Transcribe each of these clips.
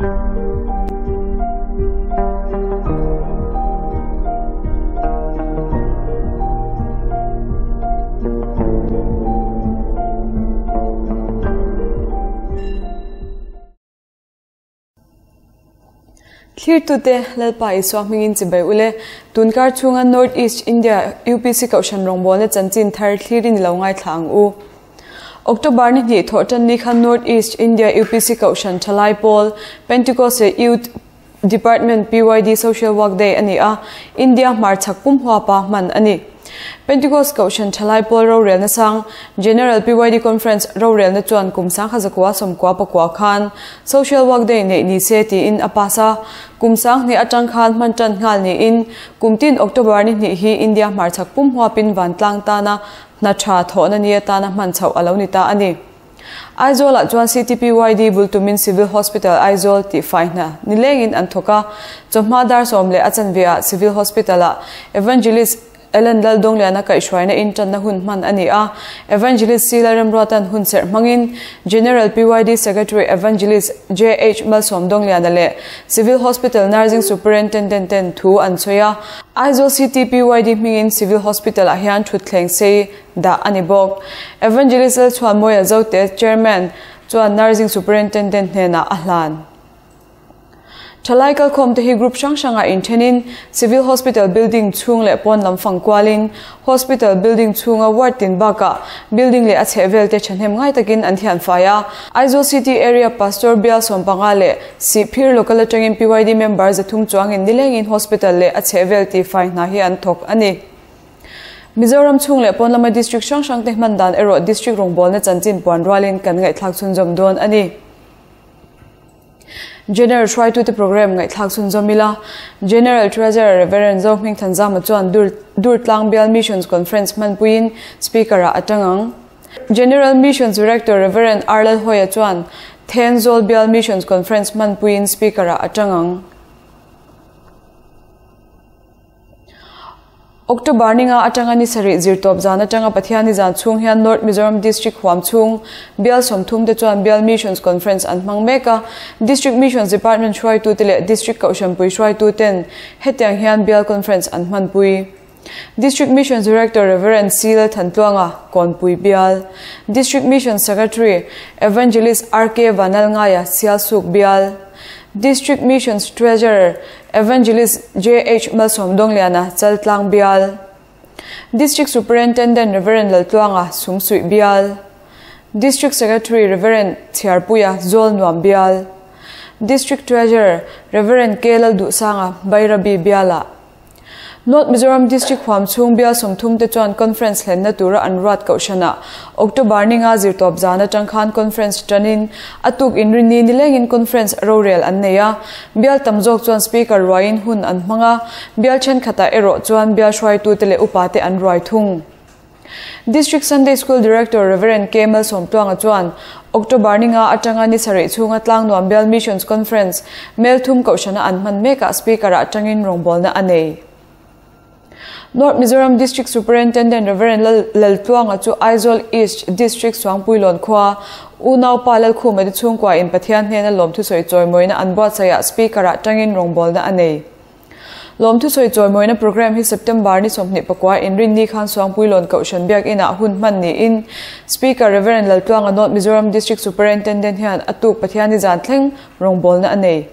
Thlirtute, Lalpa Isua hmingin chibai ule, tunkar chhunga North East India UPC Kohhran rawngbawlna chanchin thar thlirin i lo ngaithla ang u. October ni hnih thawh tan ni khan North East India UPC Kohhran Thalai Pawl, Pentecost Youth Department PYD Social Work Day a ni a, India hmarchhak pum huapa hman a ni. Pentecost Kohhran Thalai Pawl rorelna sang, General PYD Conference rorelna chuan kum sangkha zakua sawmkua pakua khan Social Work Day neih ni se tiin a pass a. Kum sanghnih atang khan hman tan nghal niin kum tin October ni hnih hi India hmarchhak pum huapin vantlang tana hna tha thawhna ni atana hman chhoh a lo ni ta a ni. Aizawl-ah chuan CTPYD bul tumin Civil Hospital Aizawl tih fai hna nilengin an thawk a, chawhma dar 10 leh a chanve-ah Civil Hospital-ah Evangelist Ellen Laldawngliana kaihhruaina intanna hun hman a ni a, Evangelist C Lalremruatan hun serh hmangin General PYD Secretary Evangelist JH Malsawmdawngliana leh Civil Hospital Nursing Superintendent ten thu an sawi a, Aizawl CTPYD hmingin Civil Hospital-ah hian thutthleng sei dah a ni bawk. Evangelist Lalchhuanmawia Zote, Chairman, chuan Nursing Superintendent hnenah a hlan. Thalai kalkhawm te hi group hrang hrangah inthenin Civil Hospital building chhung leh pawn lam fang kualin Hospital building chhunga ward tin bakah building leh a chhehvel te thahnem ngai takin an thian fai a. Aizawl City Area Pastor Bial 15 leh Sihphir Local atangin PYD member 300 chuangin nilengin Hospital leh a chhehvel tihfai hna hi an thawk a ni. Mizoram chhung leh pawn lama District hrang hrang te hman dan erawh District rawngbawlna chanchin puan rualin kan ngaihthlak chhunzawm dawn a ni. General hruaitute programme ngaihthlak chhunzawm ila, General Treasurer Rev. Zohming Thanzama chuan Durtlang Bial Missions Conference hmanpuiin Speaker-ah a tang ang. General Missions Director Rev. Arlal Hoia chuan Thenzawl Bial Missions Conference hmanpuiin Speaker-ah a tang ang. October ninga atanga ni sarih zirtawp zan atanga Pathianni zan chhung hian North Mizoram District huam chhung Bial 30 te chuan Bial Missions Conference an hmang mek a. District Missions Department hruaitute leh District Kohhranpui hruaituten hetiang hian Bial Conference an hmanpui. District Missions Director Rev. C. Lalthantluanga, Kawnpui Bial, District Missions Secretary Evangelist RK Vanalngaia, Sialsuk Bial, District Missions Treasurer Evangelist JH Malsawmdawngliana, Chaltlang Bial, District Superintendent Rev. Laltluanga, Sumsuih Bial, District Secretary Rev. Chhiarpuia, Zawlnuam Bial, District Treasurer Rev. K Lalduhsanga, Bairabi Bialah. North Mizoram District huam chhung bial 30 te chuan Conference hlenna tura an ruat kohhranah October ninga zirtawp zan atang khan Conference tanin a tuk inrinni nilengin Conference rorel an nei a. Bial tam zawk chuan Speaker ruaiin hun an hmang a, bial thenkhatah erawh chuan bial hruaitute leh upate an ruai thung. District Sunday School Director Rev. K. Malsawmtluanga chuan October ninga atanga ni sarih chhunga Tlangnuam Bial Missions Conference Melthum Kohhrana an hman mekah Speaker-ah atangin rawngbawlna a nei. North Mizoram District Superintendent Rev. Laltluanga chu Aizawl East District Suangpuilawn khua Unaupa Lalkhuma te chhungkua in Pathian hnena lawmthusawi chawimawina an buatsaihah Speaker-ah atangin rawngbawlna a nei. Lawmthusawi chawimawina programme hi September ni 24 inrinni khan Suangpuilawn Kohhran Biakinah hun hman niin Speaker Rev. Laltluanga North Mizoram District Superintendent hian a tuk Pathianni zan thleng rawngbawlna a nei.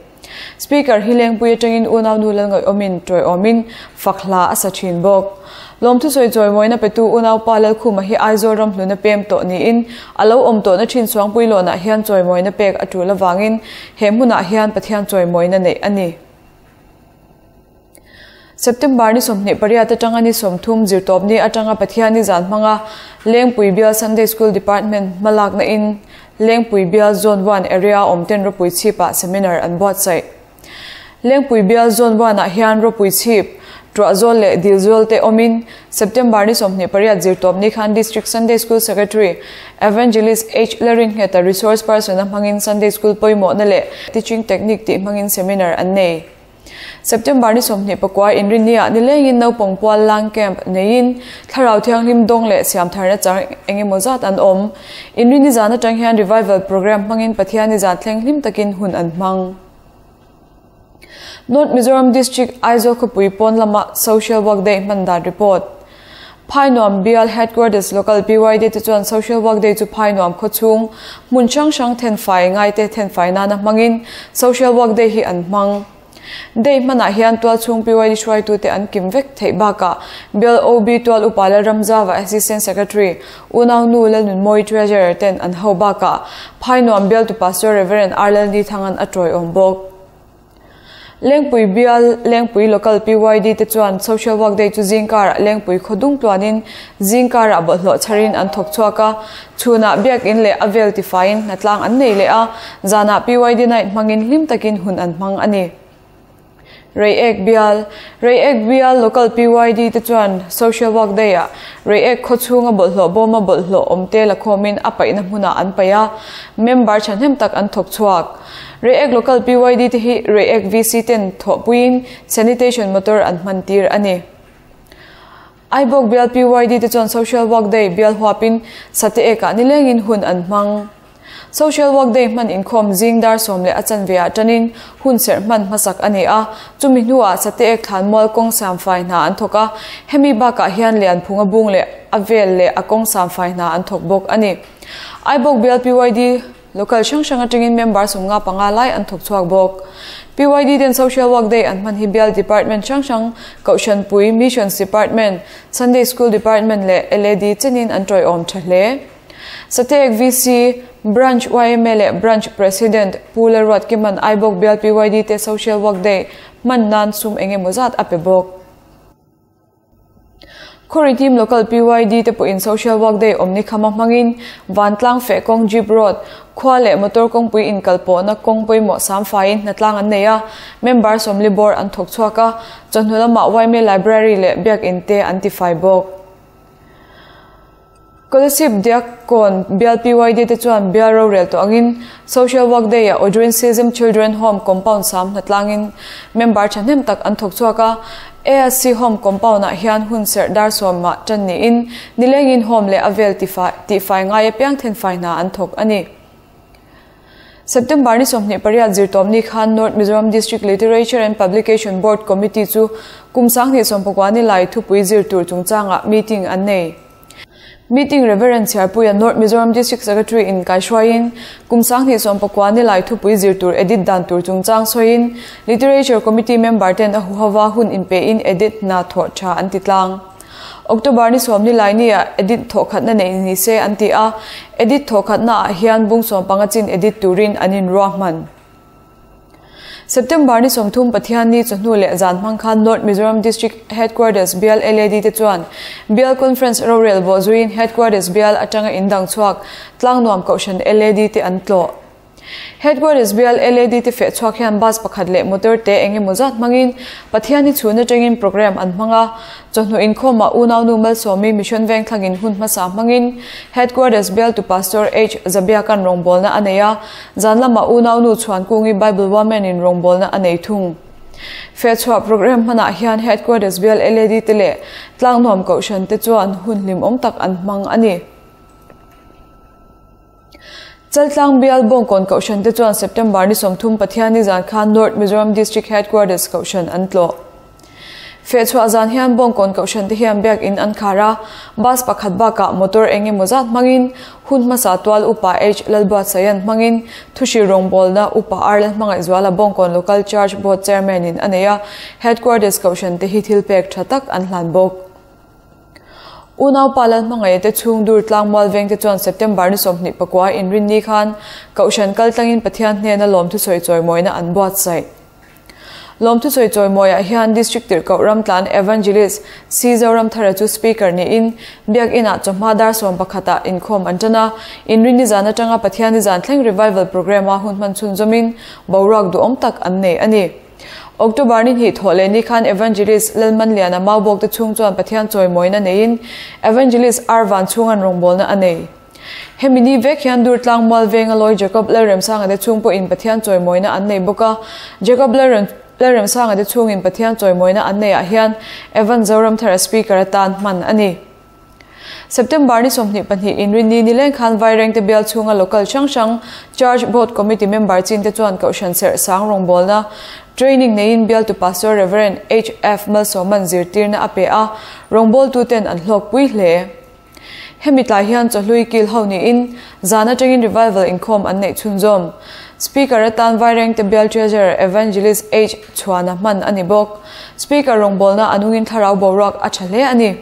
Speaker hi lengpui atangin unau nu lal ngaihawmin tawiawmin fak hla a sa thin bawk. Lawmthusawi chawimawina petu unaupa Lalkhuma hi Aizawl ram hluna pem tawh niin a lo awm tawhna thin Suangpuilawnah hian chawimawina pek a tul avangin he hmunah hian Pathian chawimawina neih a ni. September ni 28 atanga ni 30 zirtawp ni atanga Pathianni zan hmanga Lengpui Bial Sunday School Department hmalakna in Lengpui Bial Zone 1 area awmten ropui chhipah seminar an buatsaih. Lengpui Bial Zone 1 ah hian ropui chhip, Tuahzawl leh Dilzawl te awmin September ni 28 zirtawp ni khan District Sunday School Secretary Evangelist H Laringheta resource person a hmangin Sunday School pawimawhna leh teaching technique tih hmangin seminar an nei. September ni 24 inrinniah nilengin naupang pual lang camp neiin thlarau thianghlim dawng leh siamtharna chang engemaw zat an awm. Inrinni zan atang hian revival program hmangin Pathianni zan thleng hlim takin hun an hmang. North Mizoram District Aizawl khawpui pawn lama Social Work Day hman dan report. Phainuam Bial Headquarters Local PYD te chuan Social Work Day chu Phainuam khawchhung hmun hrang hrang thenfai ngaite thenfai nana hmangin Social Work Day hi an hmang. Day hmanah hian tualchhung PYD hruaitute an kim vek theih bakah Bial OB Tual Upa Lalramzava Assistant Secretary Unaunu Lalnunmawi Treasurer ten an ho bakah Phainuam Bialtu Pastor Rev. R. Lalnithangan a tawiawm bawk. Lengpui Bial, Lengpui Local PYD te chuan Social Work Day chu zingkarah Lengpui khaw dung tluanin zingkarah bawlhhlawh chharin an thawk chhuak a, chhunah biakin leh a vel tifaiin hnatlang an nei leh a, zanah PYD Night hmangin hlim takin hun an hmang a ni. Reiek Bial, Reiek Bial Local PYD te chuan Social Work Day-ah Reiek khaw chhunga bawlhhlawh bawma bawlhhlawh awmte la khawmin a paihna hmunah an paih a, member thahnem tak an thawk chhuak. Reiek Local PYD te hi Reiek VC ten thawhpuiin sanitation motor an hman tir a ni. Aibawk bial PYD te chuan Social Work Day bial huapin Sate ekah nilengin hun an hmang. Social Work Day hman inkhawm zing dar 10 leh a chanve ah tanin hun serh hman hmasak a ni a, chumi hnuah Sate ek thlan mual kawng siamfai hna an thawk a, hemi bakah hian Lianphunga bung leh a vel leh a kawng siamfai hna an thawk bawk a ni. Aibawk bial PYD Local hrang hrang atangin member 55 lai an thawk chhuak bawk. PYD ten Social Work Day an hman hi Bial Department hrang hrang, Kohhran Pui, Missions Department, Sunday School Department leh LAD chenin an tawiawm tha hle. Sateek VC, Branch yma leh Branch President Pu Lalruat Kiman Aibawk Bial PYD te Social Work Day hman nan sum engemaw zat a pe bawk. Khawri Team Local PYD te pawhin Social Work Day awmni khama hmangin Vantlang feh kawng Jeep Road, khua leh motor kawngpui inkalpawhna kawng pawimawh samfaiin hnatlang an nei a, member 40 bawr an thawk chhuak a, chawhnu lamah yma Library leh Biakin te an tifai bawk. Kolasib Diakkawn Bial PYD te chuan bial rorel tawh angin Social Work Day-ah Odrin Sism Children Home compound sam hnatlangin member thahnem tak an thawk chhuak a. ASC Home compound-ah hian hun serh dar 10 ah tan niin nilengin home leh a vel tihfai ngai apiang thenfai hna an thawk a ni. September ni 28 zirtawmni khan North Mizoram District Literature and Publication Board Committee chu kum 2019 ni lai thupui zir tur chungchangah meeting an nei. Meeting Reverend Chhiarpuia North Mizoram District Secretary in kaihruaiin kum 2019 ni lai thupui zir tur edit dan tur chungchang sawiin Literature Committee member ten a huhova hun inpein edit hna thawh tha an ti tlang. October ni 10 ni lai nia edit thawkhatna nei ni se an ti a, edit thawkhatna ah hian bung 15 chin edit turin an in ruahman. September ni 30 Pathian ni chawhnu leh zan hmang khan North Mizoram District Headquarters Bial LAD te chuan Bial Conference rorel bawh zuiin Headquarters Bial atanga indang chhuak Tlangnuam Kohhran LAD te an tlawh. Headquarters Bial LAD te feh chhuak hian bus pakhat leh motor te engemaw zat hmangin Pathian ni chhun atangin program an hmang a, chawhnu inkhawmah unaunu Malsawmi Mission Vengthlangin hun hmasa hmangin Headquarters Bial tu Pastor H Zabiakan rawngbawlna a nei a, zan lamah unaunu Chhuankungi Bible Women in rawngbawlna a nei thung. Feh chhuah program hmanah hian Headquarters Bial LAD te leh Tlangnuam Kohhran te chuan hun hlimawm tak an hmang a ni. Chaltlang Bial Bawngkawn Kohhran te chuan September ni 30 Pathian ni zan khan North Mizoram District Headquarters Kohhran an tlawh. Feh chhuah zan hian Bawngkawn Kohhran te hian biakin an khar a, bus pakhat bakah motor engemaw zat hmangin hun hmasa tual Upa H Lalbuatsaian hmangin thuhri rawngbawlna Upa R Lalhmangaihzuala Bawngkawn Local Church Board Chairman in a nei a, Headquarters Kohhran te hi thil pek tha tak an hlan bawk. Unaupa Lalhmangaih te chhung dur tlangmual veng te chuan September ni 29 inrinni khan Kohhran kaltlangin Pathian hnena lawmthu sawi chawimawina an buatsaih. Lawmthu sawi chawimawiah hian District Tirhkoh Ramtlan Evangelist C Zoramthara chu Speaker niin Biakinah chawhma dar 11 ah inkhawm an tan a, inrinni zan atanga Pathian ni zan thleng revival program a hun hman chhunzawmin boruak duhawm tak an nei a ni. October ni hnih thawh leh ni khan Evangelist Lalmanliana Maubawk te chhung chuan Pathian chawimawina neiin Evangelist R Vanchhungan rawngbawlna a nei. Hemi ni vek hian dur tlangmual venga lawi Jacob Lalremsanga te chhung pawhin Pathian chawimawina an nei bawk a, Jacob Lalremsanga te chhungin Pathian chawimawina an neiah hian Evan Zoramthara Speaker atan hman a ni. September ni 22 Inrinni nileng khan Vairengte bial chhunga local hrang hrang Church Board Committee member chin te chuan Kohhran serh sang rawngbawlna training neiin bialtu Pastor Rev. HF Malsawman zirtirna a pe a, rawngbawltu ten an hlawkpui hle. Hemi tlai hian chawhlui kil ho niin zan atangin revival inkhawm an neih chhunzawm. Speaker atan Vairengte bial Treasurer Evangelist H Chhuana hman a ni bawk. Speaker rawngbawlna a nungin thlarau boruak a tha hle a ni.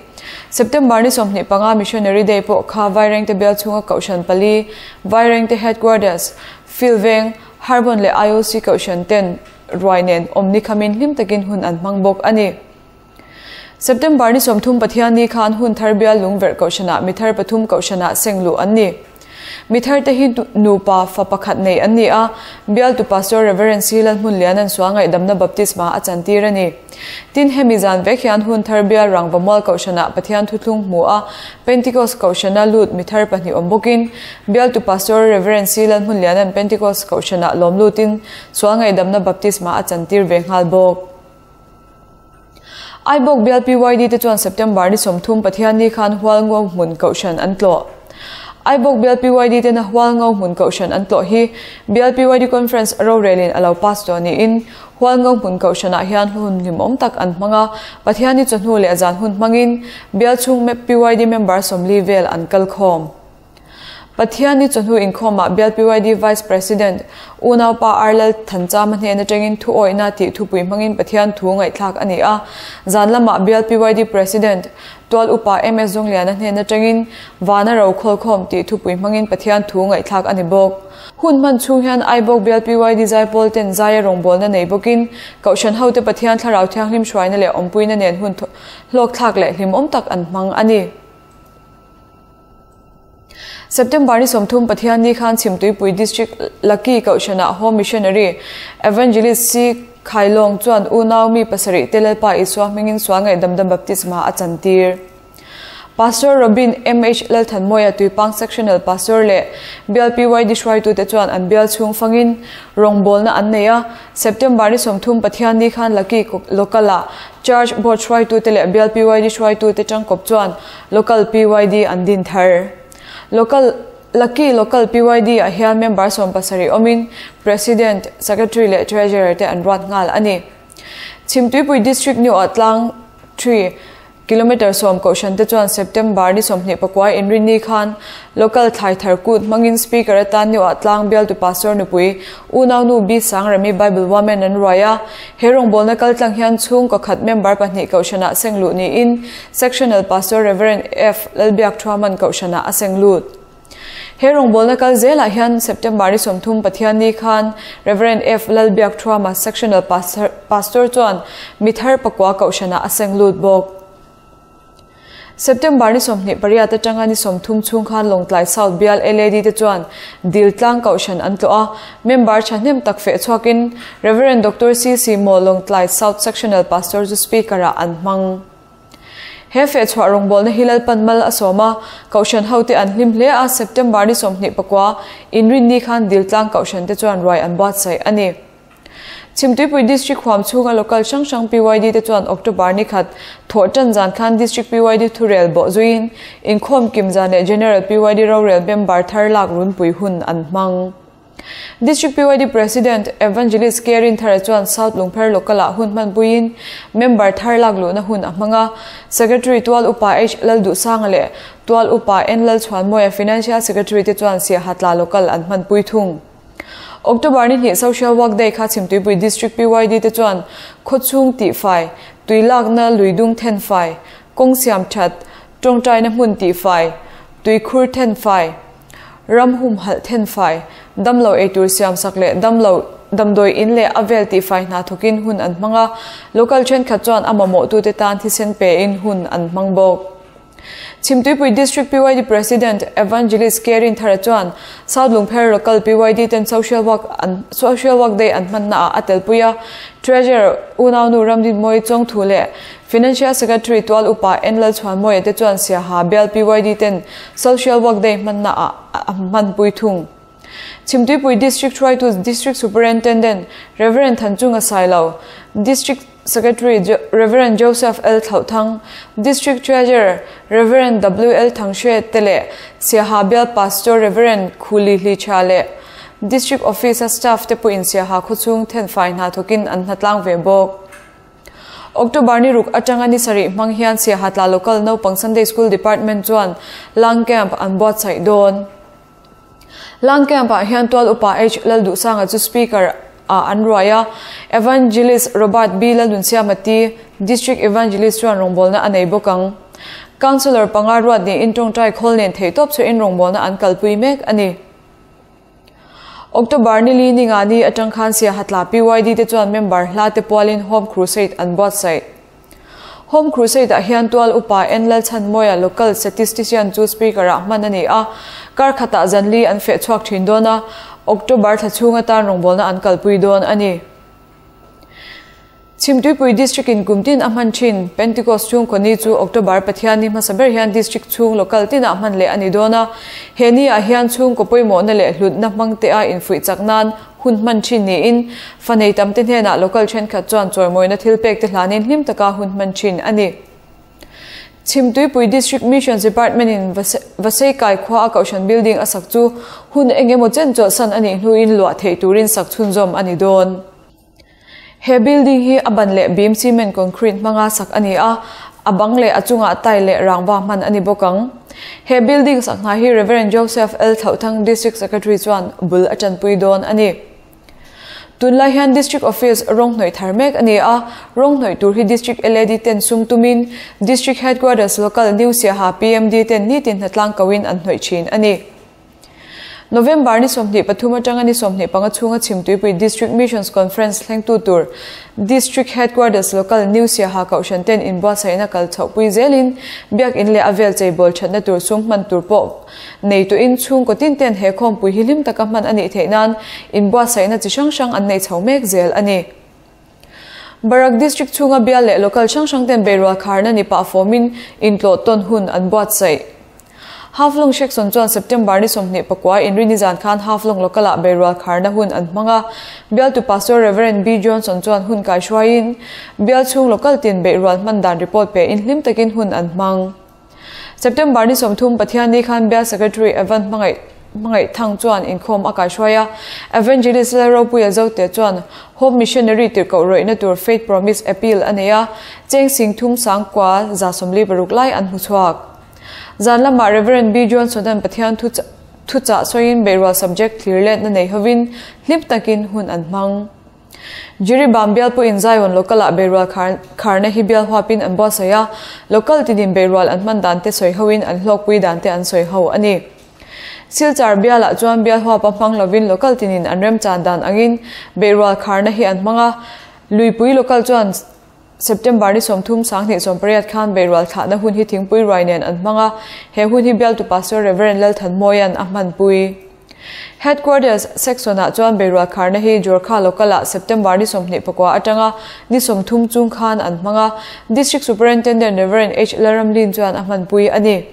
September ni 25 Missionary Day pawh kha Vairengte bial chhunga Kohhran pali, Vairengte Headquarters, Filveng, Harbon leh IOC Kohhran ten ruai nen awmni khamin hlim takin hun an hmang bawk a ni. September ni 30 Pathianni khan hun thar bial lungverh Kohhranah mi thar pathum Kohhranah seng luh an ni. Mi thar te hi nupa fa pakhat nei an ni a, bialtu Pastor Rev. C. Lalhmunliana'n sual ngaihdamna baptisma a chantir a ni. Tin, hemi zan vek hian hun thar bial Rangvamual Kohhranah Pathian thuthlung hmu a, Pentecost Kohhrana lut mi thar pahnih awm bawkin, bialtu Pastor Rev. C. Lalhmunliana'n Pentecost Kohhranah lawm lutin sual ngaihdamna baptisma a chantir ve nghal bawk. Aibawk bial PYD te chuan September ni 30 Pathianni khan Hualngo hmun Kohhran an tlawh. Aibawk bial PYD tena Hualngo hmun Kohhran an tlawh hi bial PYD Conference rorelin a lo pass tawh niin Hualngo hmun Kohhranah hian hun hlimawm tak an hmang a, Pathianni chawhnu leh zan hun hmangin bial chhung PYD member 40 vel an kal khawm. Pathianni chawhnu inkhawmah bial PYD Vice President Unaupa Arlal Thanchama hnen atangin thu awihna tih thupui hmangin Pathian thu ngaihthlak a ni a. Zan lamah bial PYD President Tual Upa MS Zawngliana hnen atangin Vana ro khawlkhawm tih thupui hmangin Pathian thu ngaihthlak a ni bawk. Hun hman chhung hian Aibawk bial PYD zaipawl ten zaia rawngbawlna nei bawkin Kohhran hote Pathian thlarau thianghlim hruaina leh awmpuina nen hun hlawkthlak leh hlimawm tak an hmang a ni. September ni 30 Pathianni khan Chhimtuipui District Laki Kohhranah Home Missionary Evangelist C Khailawng chuan unau mi pasarih te Lalpa Isua hmingin sual ngaihdamdam baptisma a chantir. Pastor Robin MH Lalthanmawia Tuipang Sectional Pastor leh bial PYD hruaitute chuan an bial chhung fangin rawngbawlna an nei a. September ni 30 Pathianni khan Laki Local-ah Church Board hruaitute leh bial PYD hruaitute tangkawp chuan Local PYD an din thar. Local Laki Local PYD ah hian member 17 awmin President, Secretary leh Treasurer te an ruat nghal a ni. Chhimtuipui District New ah tlang 3 kilometre 10 Kohhran te chuan September ni 29 Inrinni khan Local thlai thar kut hmangin Speaker atan New ah tlang bialtu Pastor nupui Unaunu B Sangremi Bible Women an ruai a. He rawngbawlna kaltlang hian chhung kakhat member pahnih Kohhranah seng luh niin Sectional Pastor Rev. F Lalbiak Thuaman Kohhranah a seng lut. He rawngbawlna kal zelah hian September ni 30 Pathianni khan Rev. F Lalbiak Thuama Sectional Pastor chuan mi thar pakua Kohhranah a seng lut bawk. September ni 28 atanga ni 30 chhung khan Lawngtlai South bial LAD te chuan dil tlang Kohhran an tlawh a, member thahnem tak feh chhuakin Rev. Dr. C C Maw Lawngtlai South Sectional Pastor chu Speaker-ah an hmang. He feh chhuah rawngbawlna hi Lalpan mal a sawm a, Kohhran hote an hlim hle a, September ni 29 Inrinni khan dil tlang Kohhran te chuan ruai an buatsaih a ni. Chhimtuipui District huam chhunga local hrang hrang PYD te chuan October ni khat thawh tan zan khan District PYD thurel bawh zuiin inkhawm kim zan leh General PYD rorel member thar lak runpui hun an hmang. District PYD President Evangelist Kerin Thara chuan South Lungpher Local-ah hun hmanpuiin member thar lak luhna hun a hmang a. Secretary Tual Upa H Lalduhsanga leh Tual Upa N Lalchhuanmawia Financial Secretary te chuan Siahatla Local an hmanpui thung. October ni hnih Social Work Day kha Chhimtuipui District PYD te chuan khawchhung tihfai, tuilakna luidung thenfai, kawng siam that, tawngtaina hmun tihfai, tuikhur thenfai, ram hum halh thenfai, damlo eitur siam sak leh damlo damdawi in leh a vel tihfai hna thawkin hun an hmang a, local thenkhat chuan a mamawh tute tan thisen pe in hun an hmang bawk. Chhimtuipui District PYD President Evangelist Kerin Thara chuan South Lungpher Local PYD ten Social Work an Social Work Day an hmanna ah a telpui a, Treasurer Unaunu Ramdinmawii Chawngthu leh Financial Secretary Tual Upa N Lalchhuanmawia te chuan Siaha bial PYD ten Social Work Day hmanna ah a hmanpui thung. Chhimtuipui District hruaitu District Superintendent Rev. Thanchunga Sailo, District. Secretary Rev. Joseph L Thlauhthang, District Treasurer Rev. WL Thangshe te leh Siaha Bial Pastor Rev. Khuli Hlichha leh District Office-a staff te pawhin Siaha khawchhung thenfai hna thawkin an hnatlang ve bawk. October ni ruk atanga ni sarih hmang hian Siaha tla Local Naupang Sunday School Department chuan Lang Camp an buatsaih dawn. Lang Camp ah hian Tual Upa H Lalduhsanga chu Speaker ah an ruai a, Evangelist Robert B Lalnunsiama ti District Evangelist chuan rawngbawlna a nei bawk ang. Councillor panga ruat niin tawngtai khawl nen theihtawp chhuahin rawngbawlna an kalpui mek a ni. October ni li ni nga ni atang khan Siahatla PYD te chuan member hla te pualin Home Crusade an buatsaih. Home Crusade ah hian Tual Upa N Lalchhanmawia Local Statistician chu Speaker ah hman a ni a, kar khatah zan li an feh chhuak thin dawn a, October thla chhung atan rawngbawlna an kalpui dawn a ni. Chhimtuipui District in kum tin a hman thin Pentecost chhungkaw ni chu October Pathian ni hmasa ber hian District chhung local tinah hman leh a ni dawn a, he ni ah hian chhungkaw pawimawhna leh hlutna hmang te a infuih chak nan hun hman thin niin fa nei tam te hnenah local thenkhat chuan chawimawina thil pek te hlanin hlim taka hun hman thin a ni. Chhimtuipui District Missions Department in Vaseikai khua a kohhran building a sak chu hun eng emaw chen chawlhsan a nih hnuin luah theih turin sak chhunzawm a ni dawn. He building hi a ban leh beam cement concrete hmanga sak a ni a, a bang leh a chungah tile leh rangva hman a ni bawk ang. He building sak hna hi Rev. Joseph L Thlauhthang District Secretary chuan bul a tanpui dawn a ni. Tunlai hian District Office rawng hnawih thar mek a ni a, rawng hnawih tur hi District LAD ten sum tumin District Headquarters Local New Siaha PMD ten nitin hnatlang koin an hnawih thin a ni. November ni 23 atanga ni 25 chhunga Chhimtuipui District Missions Conference thlengtu tur District Headquarters Local New Siaha Kohhran ten inbuatsaihna kal chhohpui zelin Biak In leh a vel cheibawl thatna tur sum hman tur pawh neituin chhungkaw tin ten he khawmpui hi hlim taka hman a nih theih nan inbuatsaihna chi hrang hrang an nei chho mek zel a ni. Barak District chhunga bial leh local hrang hrang ten beirual kharna ni pah fawmin intlawh tawn hun an buatsaih. Haflong Section chuan September ni 24 inrini zan khan Haflong Local ah beirual kharna hun an hmang a, bialtu Pastor Rev. B Johnson chuan hun kaihruaiin bial chhung local tin beirual hman dan report pe in hlim takin hun an hmang. September ni 30 Pathianni khan Bial Secretary Evan Hmangaih Hmangaih Thang chuan inkhawm a kaihruai a, Evangelist Lalropuia Zote chuan Home Missionary tirhkoh rawihna tur Faith Promise Appeal a nei a, cheng sing thum sang kua 76 lai an hmu chhuak. Zan lamah Rev. B Johnson-a'n Pathian thu thuchah sawiin beirual subject thlir letna nei hovin hlim takin hun an hmang. Jiribam bial pawhin Zion local-ah beirual kharna hi bial huapin an buatsaih a, local tinin beirual an hman dan te sawi hoin an hlawkpui dan te an sawi ho a ni. Silchar bialah chuan bial huapa hmang lovin local tinin an remchan dan angin beirual kharna hi an hmang a, Luipui local chuan September ni 30 2018 khan beirual thlahna hun hi thingpui ruai nen an hmang a, he hun hi bialtu Pastor Rev. Lalthanmawia'n a hmanpui. Headquarters Section-ah chuan beirual kharna hi Jorkha Local-ah September ni 24 atanga ni 30 chung khan an hmang a, District Superintendent Rev. H. Lalramlin chuan a hmanpui a ni.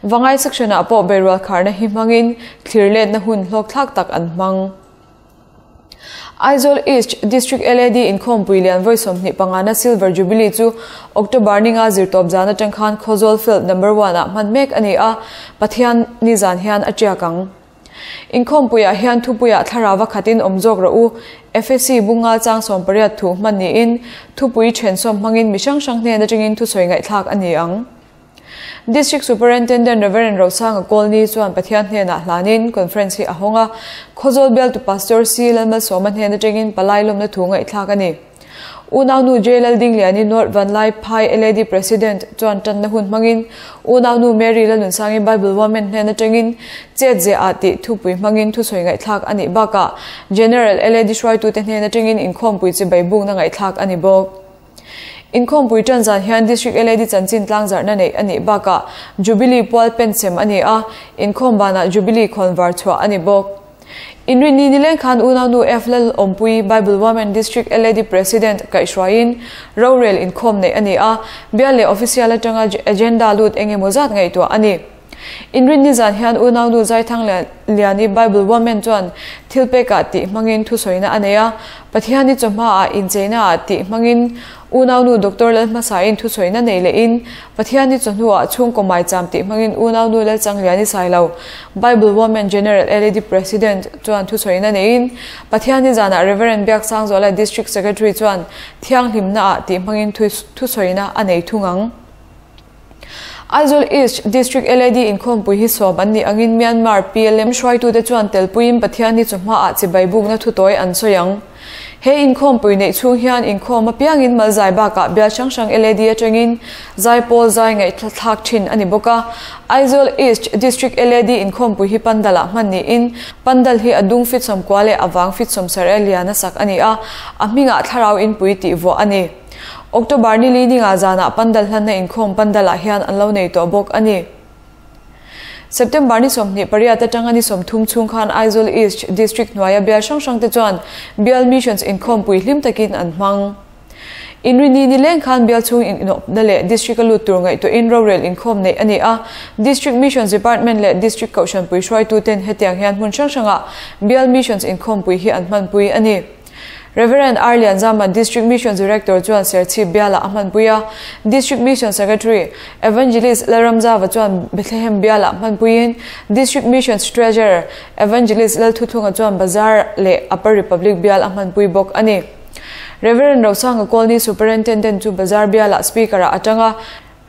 Vangai Section-ah pawh beirual kharna hi hmangin thlir letna hun hlawkthlak tak an hmang. Aizawl East District LAD inkhawmpui lian vawi 25 na Silver Jubilee chu October ni nga zirtawp zan atang khan Khawzawl Field Number One ah hman mek a ni a, Pathian ni zan hian a tiak ang. Inkhawmpuiah hian thupuiah thlarau a khatin awm zawk rawh u, FSC bunga chang 18 thu hman niin thupui thensawm hmangin mi hrang hrang hnen atangin thusawi ngaihthlak a ni ang. District Superintendent Rev. Rosanga Kawlni chuan Pathian hnenah hlanin conference hi a hawng a, Khawzawl bialtu Pastor C. Lalmalsawma hnen atangin palai lawmna thu ngaihthlak a ni. Unaunu J. Laldingliani North Vanlai Phai LAD President chuan tanna hun hmangin Unaunu Mary Lalnunsangi Bible Women hnen atangin chet ze ah tih thupui hmangin thusawi ngaihthlak a nih bakah General LAD hruaitute hnen atangin inkhawmpui chi beibukna ngaihthlak a ni bawk. Inkhawmpui tan zan hian District LAD chanchin tlangzarhna neih a nih bakah Jubilee pual pensem a ni a, inkhawm banah Jubilee khawnvar chhuah a ni bawk. Inrinni nileng khan Unaunu F Lal Awmpui Bible Women District LAD President kaihhruaiin rorel inkhawm neih a ni a, bial leh official atanga agenda lut eng emaw zat ngaihtuah a ni. Inrinni zan hian unaunu Zaithang Liani Bible Woman chuan thilpekah tih hmangin thusawina a nei a, Pathiani chawhmaah incheinaah tih hmangin unaunu Doctor Lalhmasain thusawina nei lehin Pathiani chawhnuah chhungkaw maicham tih hmangin unaunu Lalchangliani Sailo Bible Woman General LAD President chuan thusawina neiin Pathiani zanah Rev. Biaksangzuala District Secretary chuan thianghlimnaah tih hmangin thusawina a nei thung ang. Aizawl East District LAD inkhawmpui hi sawm an nih angin Myanmar PLM hruaitute chuan telpuiin Pathianni chawhmaah chibai bukna thutawi an sawi ang. He inkhawmpui neih chhung hian inkhawm apiangin malzai bakah bial hrang hrang LAD atangin zaipawl zai ngaihthlak thin a ni bawk a. Aizawl East District LAD inkhawmpui hi Pandal-ah hman niin Pandal hi a dung fit sawmkua leh a vang fit sawmsarh e lian a sak a ni a, a hmingah thlarau inpui tih vuah a ni. October ni li ninga zanah Pandal hlanna inkhawm Pandal-ah hian an lo nei tawh bawk a ni. September ni 28 atanga ni 30 chhung khan Aizawl East District hnuaia bial hrang hrangte chuan Bial Missions inkhawmpui hlim takin an hmang. Inrini ni leng khan bial chhung inawpna leh District a lut tur ngaihtuahin rorel inkhawm neih a ni a, District Missions Department leh District Kohhranpui hruaituten hetiang hian hmun hrang hrangah Bial Missions inkhawmpui hi an hmanpui a ni. Rev. R. Lianzama, District Missions Director chuan Serchhip bialah a hmanpui a, District Mission Secretary, Evangelist Lalramzava chuan Bethlehem bialah hmanpuiin District Missions Treasurer, Evangelist Lalthuthlunga chuan Bazar leh Upper Republic bial a hmanpui bawk a ni. Rev. Rosanga Colney Superintendent chu Bazar bialah Speaker-ah a tang a,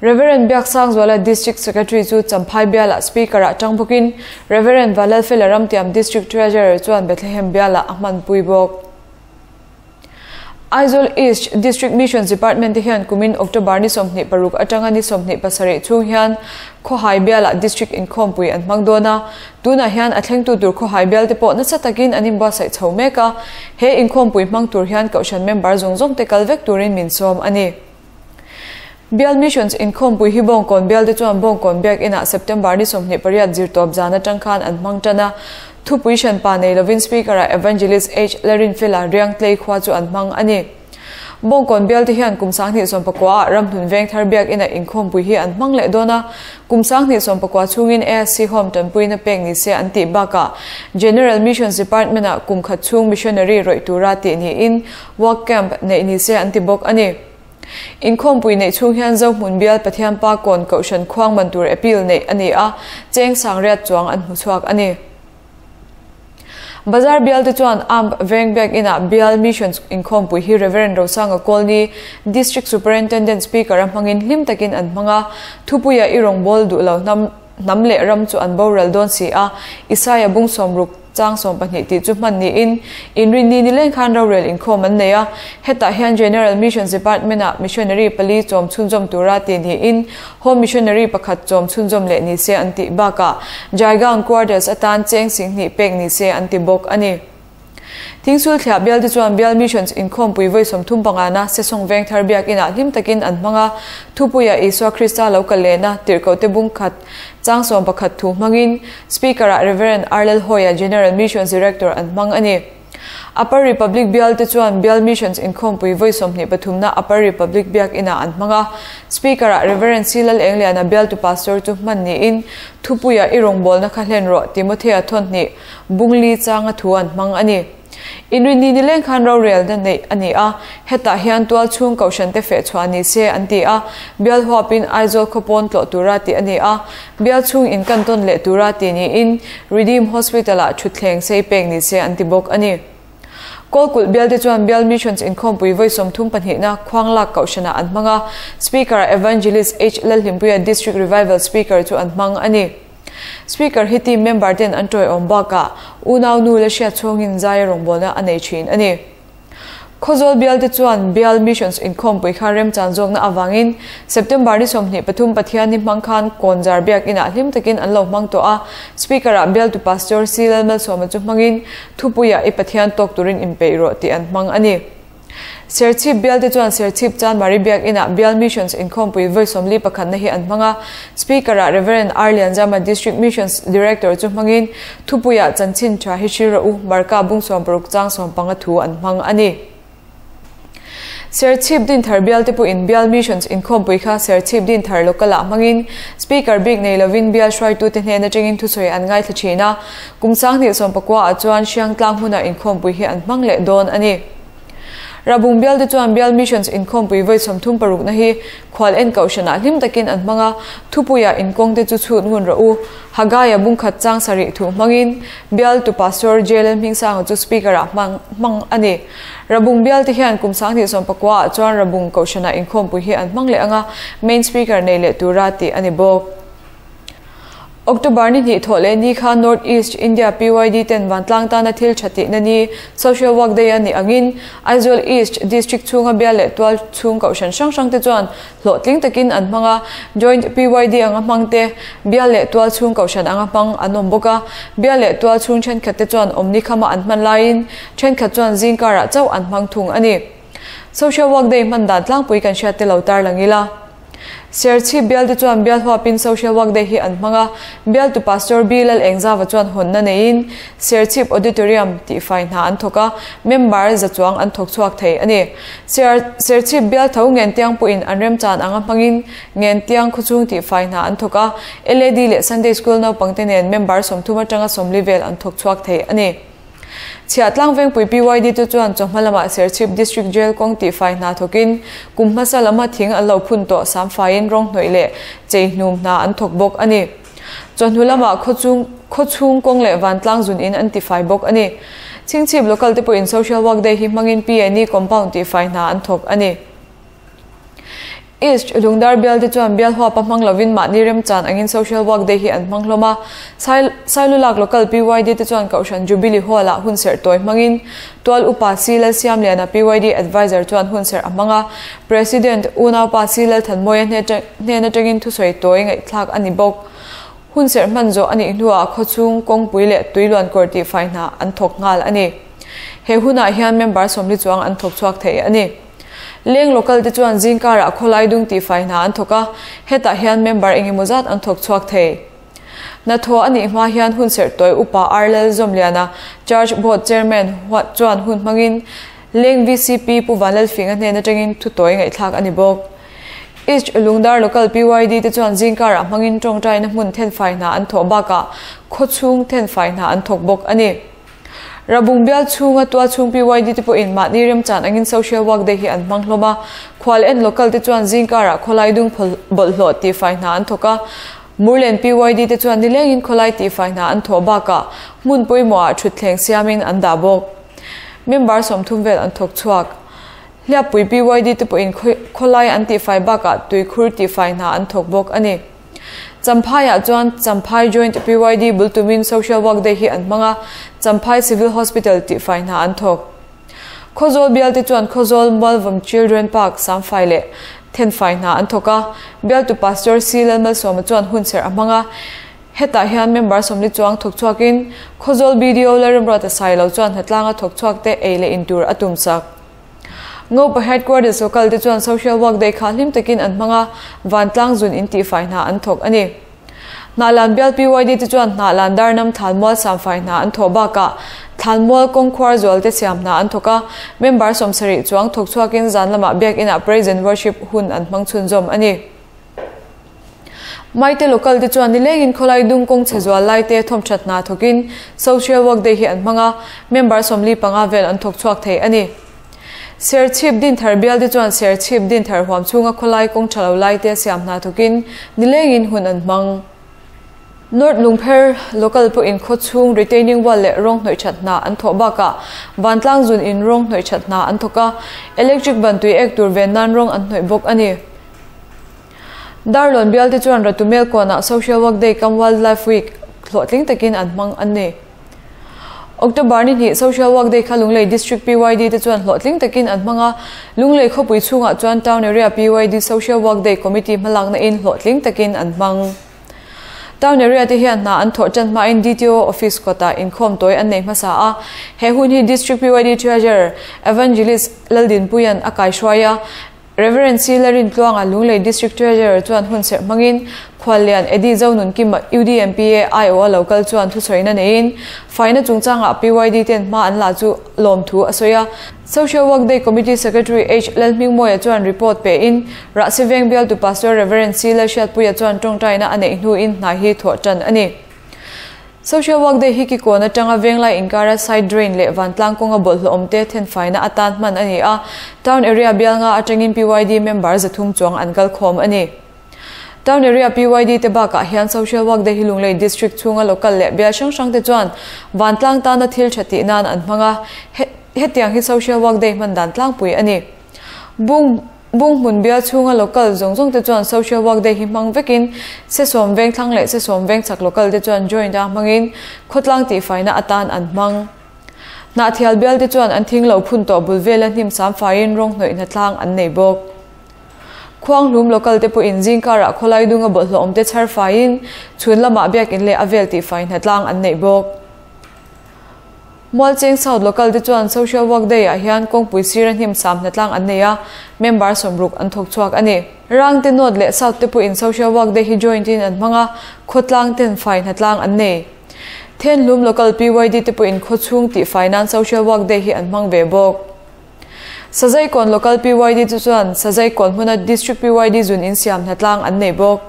Rev. Biaksangzuala District Secretary chu Champhai bialah Speaker-ah tang bawkin Rev. Valalfela Ramtiam District Treasurer chuan Bethlehem bialah a hmanpui bawk. Aizawl East District Missions Department te hian kumin October ni 26 atanga ni 27 chhung hian Khawhai bialah District inkhawmpui an hmang dawn a, tunah hian a thlengtu tur Khawhai bial te pawh nasa takin an inbuatsaih chho mek a, he inkhawmpui hmang tur hian Kohhran member zawng zawng te kal vek turin min sawm a ni. Bial Missions inkhawmpui hi Bawngkawn bialte chuan Bawngkawn Biakinah September ni 28 zirtawp zan atang khan an hmang tan a, thupui hranpa nei lovin Speaker-ah Evangelist H. Larinfela Riangtlei khua chu an hmang a ni. Bawngkawn bialte hian kum 2019 ah Ramhlun Vengthar Biakinah inkhawmpui hi an hmang leh dawn a, kum 2019 chhungin ASC Home tanpuina pek ni se an tih bakah General Missions Department-ah kum khat chhung missionary rawih tura tih niin Work Camp neih ni se an ti bawk a ni. Inkhawmpui neih chhung hian Zohmun bial Pathian Pa kawn Kohhran khuang man tur appeal neih a ni a, cheng sangriat chuang an hmu chhuak a ni. Bazar bial te chuan Amp Veng Biak Inah Bial Missions inkhawmpui hi Rev. Rosanga Kawlni, District Superintendent Speaker a hmangin hlim takin an hmang a, thupuia i rawngbâwl duh lo hnam Hnam leh ram chu an boral dawn si a, Isaia bung sawmruk chang sawmpahnih tih chu hman niin Inrinni ni leng khan rorel inkhawm an nei a. Hetah hian General Missions Department-ah missionary pali chawm chhunzawm tura ti niin Home Missionary pakhat chawm chhunzawm leh ni se an tih bakah Jaigaon Quarters atan cheng singhnih pek ni se an ti bawk a ni. Thingsul thliah bialte chuan Bial Missions inkhawmpui vawi 35 na Sesawng Vengthar Biakinah hlim takin an hmang a, thupuia Isua Krista lo kal lehna tirhkohte bung khat chang 11 thu hmangin Speaker-ah Rev. Arlel Hawia General Missions Director an hmang a ni. Upper Republic bialte chuan Bial Missions inkhawmpui vawi 23 na Upper Republic Biakinah an hmang a, Speaker-ah Rev. C. Lalengliana bialtu Pastor chu hman niin thupuia i rawngbawlna kha hlen rawh Timothea thawnhnih Bungli changa thu an hmang a ni. Inrinni ni leng khan rorelna neih a ni a, hetah hian tual chhung kohhran te feh chhuah ni se an ti a, bial huapin Aizawl khawpawn tlawh tura tih a ni a, bial chhung in kan tawn leh tura tih niin Redeem Hospital-ah thutthleng sei pek ni se an ti bawk a ni. Kawlkulh bialte chuan Bial Missions inkhawmpui vawi 32 na Khuanglak kohhranah an hmang a, Speaker-ah Evangelist H. Lalhlimpuia District Revival Speaker chu an hmang a ni. Speaker hi team member ten an tawiawm bakah unau nu la hriat chhungin zaia rawngbawlna a nei thin a ni. Khawzawl bialte chuan Bial Missions inkhawmpui kha remchan zawkna avangin September ni 23 Pathianni hmang khan Kawnzar Biakinah hlim takin an lo hmang tawh a, Speaker-ah bialtu Pastor C. Lalmalsawma chu hmangin thupuiah i Pathian tawk turin inpeih rawh tih an hmang a ni. Serchhip bialte chuan Serchhip Chanmari Biakinah Bial Missions inkhawmpui vawi 41 na hi an hmang a, Speaker-ah Rev. R. Lianzama District Missions Director chu hmangin thupuiah chanchin tha hi hrilh rawh u, Marka bung 60 chang 15 thu an hmang a ni. Serchhip Dinthar bial te pawhin Bial Missions inkhawmpui kha Serchhip Dinthar Local-ah hmangin Speaker bik nei lovin bial hruaitute hnen atangin thusawi an ngaithla thin a, kum 2019 ah chuan Hriangtlang hmuna inkhawmpui hi an hmang leh dawn a ni. Rabung bial te chuan Bial Missions inkhawmpui vawi 36 na hi khual en kohhranah hlim takin an hmang a, thupuiah inkawng te chu chhut ngun rawh u. Hagaia bungkhat chang sarih thu hmangin bial tu Pastor JLL Hmingsanga chu Speaker-ah hmang hmang a ni. Rabung bial te hian kum 2019 ah chuan Rabung kohhranah inkhawmpui hi an hmang leh ang a, Main Speaker nei leh tura tih a ni bawk. October ni hnih thawh leh ni kha North East India PYD ten vantlang tana thil tha tihna ni Social Work Day a nih angin Aizawl East District chhunga bial leh tual chhung kohhran hrang hrang te chuan hlawhtling takin an hmang a, Joint PYD anga hmang te, bial leh tual chhung kohhran anga hmang an awm bawk a, bial leh tual chhung thenkhat te chuan awmni khama an hman laiin thenkhat chuan zingkarah chauh an hmang thung a ni. Social Work Day hman dan tlangpui kan hriat te lo tarlang ila. Serchhip bial te chuan bial huapin Social Work Day hi an hmang a, bialtu Pastor B Lalengzava chuan hawnna neiin Serchhip Auditorium tihfai hna an thawk a, member za chuang an thawk chhuak thei a ni. Serchhip bial tho Ngentiang pawhin an remchan anga hmangin Ngentiang khawchhung tihfai hna an thawk a, LAD leh Sunday School naupangte nen member 30 atanga 40 vel an thawk chhuak thei a ni. Chhiahtlang Vengpui PYD te chuan chawhma lamah Serchhip District Jail kawng tihfai hna thawkin kum hmasa lama thing an lo phun tawh samfaiin rawng hnawih leh chei hnum hna an thawk bawk a ni. Chawhnu lamah khawchhung khawchhung kawng leh vantlang zun in an tifai bawk a ni. Chhingchhip local te pawhin Social Work Day hi hmangin PNE compound tihfai hna an thawk a ni. East Lungdar bial te chuan bial huapa hmang lovin mahni remchan angin Social Work Day hi an hmang hlawm a. Sailulak local PYD te chuan Kohhran Jubilee Hall-ah hunserh tawi hmangin Tual Upa C Lalsiamliana PYD Adviser chuan hunserh a hmang a. President Unaupa C Lalthanmawia hnen atangin thusawi tawi ngaihthlak a ni bawk. Hunserh hman zawh a nih hnuah khawchhung kawngpui leh tuiluankawr tihfai hna an thawk nghal a ni. He hunah hian member 40 chuang an thawk chhuak thei a ni. Leng local te chuan zingkarah khawlai dung tihfai hna an thawk a, hetah hian member engemaw zat an thawk chhuak thei. Hnathawh a nih hma hian hunserh tawi Upa R Lalzawmliana, Church Board Chairman, chuan hun hmangin Leng VCP Pu Vanlalfinga hnen atangin thu tawi ngaihthlak a ni bawk. East Lungdar Local PYD te chuan zingkarah hmangin tawngtaina hmun thenfai hna an thawh bakah khawchhung thenfai hna an thawk bawk a ni. Rabung bial chhunga tualchhung PYD te pawhin mahni remchan angin Social Work Day hi an hmang hlawm a, khual en local te chuan zingkarah khawlai dung bawlhhlawh tihfai hna an thawk a, Murlen PYD te chuan nilengin khawlai tihfai hna an thawh bakah hmun pawimawhah thutthleng siamin an dah bawk. Member 30 vel an thawk chhuak. Hliappui PYD te pawhin khawlai an tihfai bakah tuikhur tihfai hna an thawk bawk a ni. Champhaiah chuan Champhai Joint PYD bul tumin Social Work Day hi an hmang a, Champhai Civil Hospital tihfai hna an thawk. Khawzawl bial te chuan Khawzawl Mualvawm Children Park samfai leh thenfai hna an thawk a, bialtu Pastor C Lalmalsawma chuan hunserh a hmang a, hetah hian member 40 chuang thawk chhuakin Khawzawl BDO Lalremruata Sailo chuan hnatlanga thawk chhuak te ei leh in tur a tum chak. Ngopa Headquarters local te chuan Social Work Day kha hlim takin an hmang a, vantlang zun in tihfai hna an thawk a ni. Hnahlan bial PYD te chuan Hnahlan Darnam Thlanmual samfai hna an thawh bakah Thlanmual kawngkhuar zual te siam hna an thawk a, member 70 chuang thawk chhuakin zan lamah biakinah praise and worship hun an hmang chhunzawm a ni. Maite local te chuan nilengin khawlai dung kawng chhe zual lai te thawmthat hna thawkin Social Work Day hi an hmang a, member 45 vel an thawk chhuak thei a ni. Serchhip Dinthar bial te chuan Serchhip Dinthar huam chhunga khawlai kawng tha lo lai te siam hna thawkin nilengin hun an hmang. North Lungpher local pawhin khawchhung retaining wall leh rawng hnawih that hna an thawh bakah vantlang zun in rawng hnawih that hna an thawk a, electric ban tui ek tur ven nan rawng an hnawih bawk a ni. Darlawn bial te chuan Ratumel kawnah Social Work Day kam Wildlife Week hlawhtling takin an hmang a ni. October ni hnih Social Work Day kha Lunglei District PYD te chuan hlawhtling takin an hmang a, Lunglei khawpui chhungah chuan Town Area PYD Social Work Day Committee hmalakna in hlawhtling takin an hmang. Town Area te hian hna an thawh tan hmain DTO Office kawtah inkhawm tawi an nei hmasa a, he hun hi District PYD Treasurer Evangelist Laldinpuian a kaihruai a. Rev. C. Lalrintluanga Lunglei District Treasurer chuan hunserh hmangin Khuallian Eddie Zonunkima UDMPA aiawh a lo kal chuan thusawiina neiin faina chungchangah PYD ten hma an la chu lawmthu a sawi a. Social Work Day Committee Secretary H. Lalhmingmawia chuan report pein Rahsi Veng bialtu Pastor Rev. C. Lalhriatpuia chuan tawngtaina a neih hnuin hna hi thawh tan a ni. Social Work Day hi kikawn atanga venglai inkara side drain leh vantlang kawnga bawlhhlawh awmte thenfaina atan hman a ni a, Town Area bial nga atangin PYD member 300 chuang an kal khawm a ni. Town Area PYD te bakah hian Social Work Day hi Lunglei District chhunga local leh bial hrang hrang te chuan vantlang tana thil tha tih nan an hmang a, hetiang hi Social Work Day hman dan tlangpui a ni. Bung Bung hmun bial chhunga local zawng zawng te chuan Social Work Day hi hmang vekin Sesawm veng thlang leh Sesawm veng chak local te chuan joint a hmangin khawtlang tihfaina atan an hmang. Hnahthial bial te chuan an thing lo phun tawh bul vela hnim sam faiin rawng hnawih hnatlang an nei bawk. Khuanghlum local te pawhin zingkarah khawlai dunga bawlhhlawh awm te chhar faiin chhun lamah biakin leh a vel tihfai hnatlang an neih bawk. Mualcheng South Local te chuan Social Work Day ah hian kawngpui sira hnim sam hnatlang an nei a, member 60 an thawk chhuak a ni. Rangte North leh South te pawhin Social Work Day hi joint in an hmang a, khawtlang ten fai hnatlang an nei. Thenhlum Local PYD te pawhin khawchhung tihfai nan Social Work Day hi an hmang ve bawk. Sazaikawn Local PYD chu chuan Sazaikawn hmuna District PYD zun insiam hnatlang an nei bawk.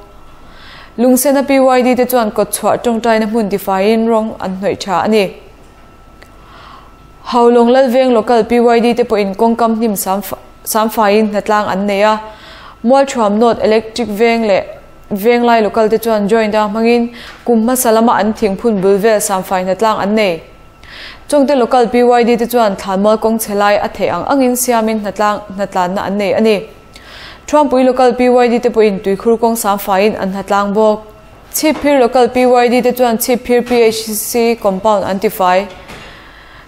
Lungsena PYD te chuan kawtchhuah tawngtaina hmun tifaiin rawng an hnawih tha a ni. Haulawng Lalveng Local PYD te pawhin kawngkam hnim samfaiin hnatlang an nei a. Mualthuam North Electric Veng leh Venglai Local te chuan joint a hmangin kum hmasa lama an thingphun bul vel samfai hnatlang an nei. Chungte Local PYD te chuan thlanmual kawng chhe lai a theih ang angin siamin hnatlang hnatlanna an nei a ni. Thuampui Local PYD te pawhin tuikhur kawng sam faiin an hnatlang bawk. Chhipphir Local PYD te chuan Chhipphir PHC compound an tifai.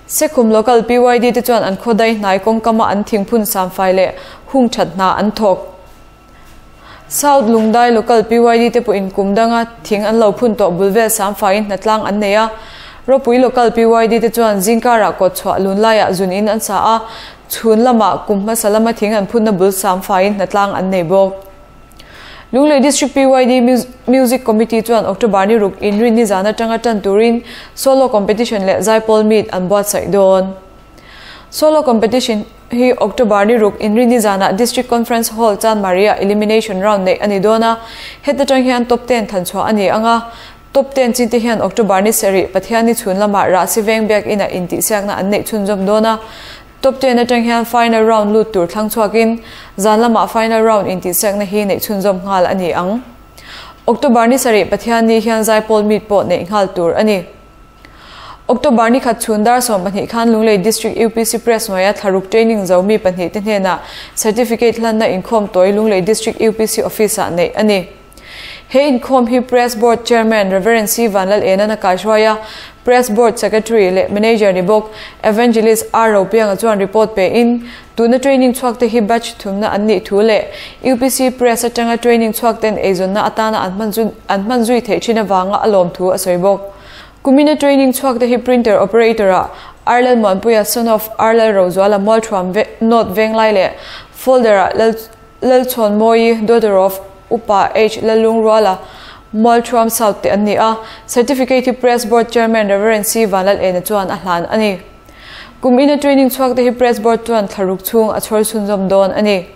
Sekhum Local PYD te chuan an khawdai hnai kawngkama an thingphun sam fai leh hung that hna an thawk. South Lungdai Local PYD te pawhin kum danga thing an lo phun tawh bul vel sam faiin hnatlang an nei a. Ropui Local PYD te chuan zingkarah kawt chhuah lun laiah zun in an sa a, chhun lamah kum hmasa lama thing an phunna bul sam faiin hnatlang an nei bawk. Lunglei District PYD Music Committee chuan October ni ruk inrin nizan atanga tan turin Solo Competition leh Zaipawl Meet an buatsaih dawn. Solo Competition hi October ni ruk Inrini zanah District Conference Hall Chanmari-ah Elimination Round neih a ni dawn a, heta tang hian Top Ten than chhuah a ni ang a. Top Ten chin te hian October ni sarih Pathianni chhun lamah Rahsi Veng Biakinah intihsiakna an neih chhunzawm dawn a. Top Ten atang hian Final Round lut tur thlang chhuakin zan lamah Final Round intihsiakna hi neih chhunzawm nghal a ni ang. October ni sarih Pathianni hian Zaipawl Meet pawh neih nghal tur a ni. October ni khat chhun dar 12 khan Lunglei District UPC Press hnuaia thlaruk training zo mi pahnih te hnenah Certificate hlanna inkhawm tawi Lunglei District UPC Office ah neih a ni. He inkhawm hi Press Board Chairman Rev. C. Vanlal Enan a kaihruai a, Press Board Secretary leh Manager ni bawk Evangelist R. Ropianga chuan report pe in tuna training chhuak te hi batch thumna an nih thu leh UPC Press atanga training chhuak ten eizawnna atana an hman zui theih thin avanga a lawm thu a sawi bawk. Kumina training chhuak te hi printer operator ah Arlal Muanpuia son of Arlal Rozuala Mualthuam North Venglai leh folder ah Lalchhawn Mawi daughter of Upa H Lalungruala Mualthuam South te an ni a, certificate hi Press Board Chairman Rev C Vanlal Ena chuan a hlan a ni. Kumina training chhuak te hi Press Board chuan thlaruk chhung a chhawr chhunzawm dawn a ni.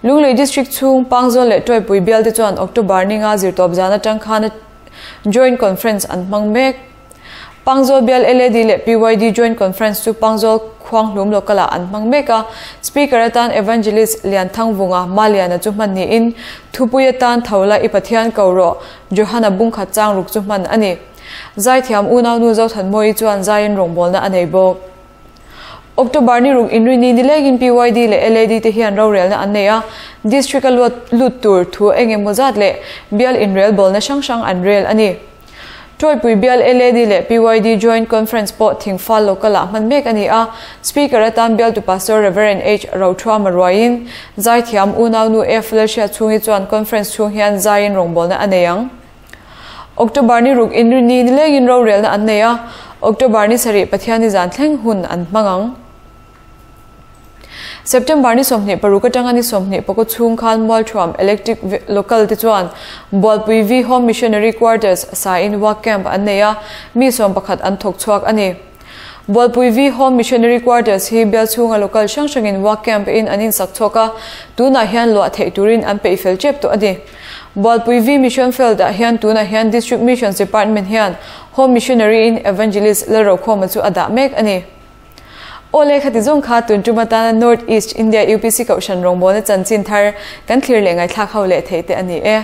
Lunglei District chhung Pangzawl leh Tuaipui bial te chuan October ni nga zirtawp zan atang khan Joint Conference an hmang mek. Pangzawl bial LAD leh PYD Joint Conference chu Pangzawl Khuanghlum Local ah an hmang mek a, Speaker atan Evangelist Lianthangvunga Maliana chu hman niin thupui atan Thola i Pathian ko rawh Johana bungkhat chang ruk chu hman a ni. Zaithiam unaunu Zothanmawii chuan zaiin rawngbawlna a nei bawk. October ni ruk inrini nilengin PYD leh LAD te hian rorelna an nei a, District a luat lut tur thu eng emaw zat leh bial inrelbawlna hrang hrang an rel a ni. Tawipui bial LAD leh PYD Joint Conference pawh Thingfal Local ah hman mek a ni a, Speaker atan bialtu Pastor Rev. H. Rothuama ruaiin zaithiam unaunu F. Lalhriatchhungi chuan conference chhung hian zaiin rawngbawlna a nei ang. October ni ruk inrini nilengin rorelna an nei a, October ni sarih Pathianni zan thleng hun an hmang ang. September ni 26 atanga ni 25 chhung khan Mualthuam Electric Local te chuan Bualpui V Home Missionary Quarters sa in work camp an nei a, mi 11 an thawk chhuak a ni. Bualpui V Home Missionary Quarters hi bial chhunga local hrang hrangin work camp in an insak chhuak a, tunah hian luah theih turin an peih fel tep tawh a ni. Bualpui V Mission Field ah hian tunah hian District Missions Department hian Home Missionary in Evangelist Lalrokhawma chu a dah mek a ni. Awle khati zawng kha tun tum atana North East India UPC Kohhran rawngbawlna chanchin thar kan thlir leh ngaihthlak ho leh theih te a ni e.